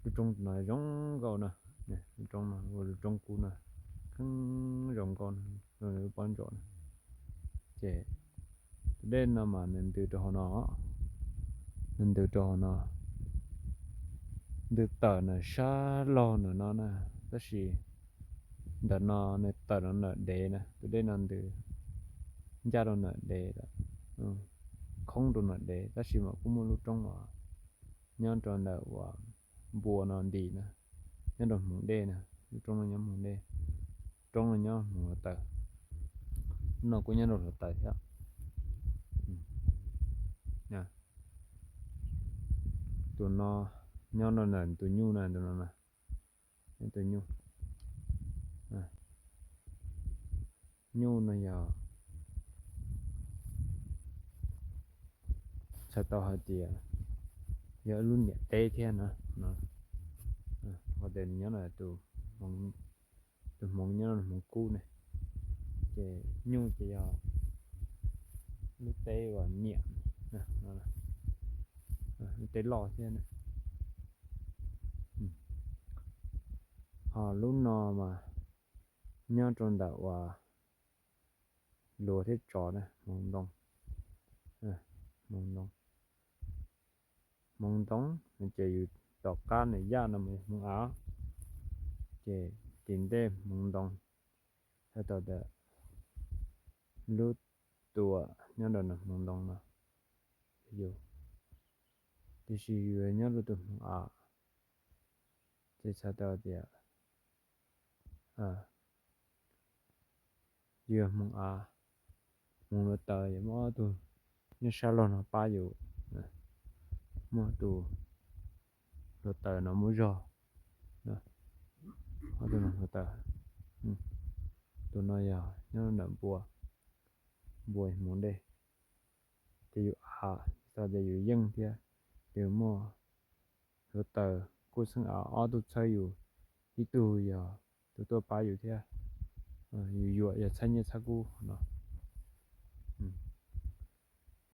Lub roob no zoo nkauj na, lub roob no ua lub roob kub na, kheev zoo nkauj no, lub pob ntsaum na. Ces tus dej no mas nws ntws rau hauv no, nws ntws rau hauv no, ntws tawm na sab laug ntawm no na, tab sis ntawm no nws tawm rau ntawm dev na, tus dej no ntws ncaj rau ntawm dev, khoob rau ntawm dev, tab sis mas kuj muaj lub roob uas nyob rau ntawm uas npua no nti na, nyob rau hmoov dej na, lub roob no nyob hmoov dej, roob no nyob hmoov hluav taws, lub no kuj nyob rau hluav taws thiab. Tus no nyob rau ntawm tus nyuj na, tus no na, tus nyuj, nyuj no yog txhais tau hais tias yog ib lub niam teb thiab na, qhov tias nws nyob tus hmoov nyob hmoov kub ne, ces nyuj ces yog lub teb uas niam, lub teb loj thiab. Ho lub no mas nyob rau ntawm uas luav thiab tsov na, hmoov ntoo, hmoov ntoo, hmoov ntoo ces yus tom qab nws yaj no mas hmoov av, ces tim ntej hmoov ntoo, txhais tau tias lub tuam nyob rau ntawm hmoov ntoo no, yus, tiam sis yus nyob rau tus hmoov av, ces txhais tau tias yus hmoov av, hmoov hluav taws, yus muaj ob tug nyob sab laug no pab yus, muaj tus hluav taws no muaj zog, ob tug no hluav taws. Tus no yog nyob ntawm npua, npua hmoov dej, ces yus av, txhais tau tias yus yeej thiab, ces muaj hluav taws kub xeeb av ob tug txhawb yus, ib tug yog tus tuaj pab yus thiab, yus yuam yog txhab nyiaj txhab kub no.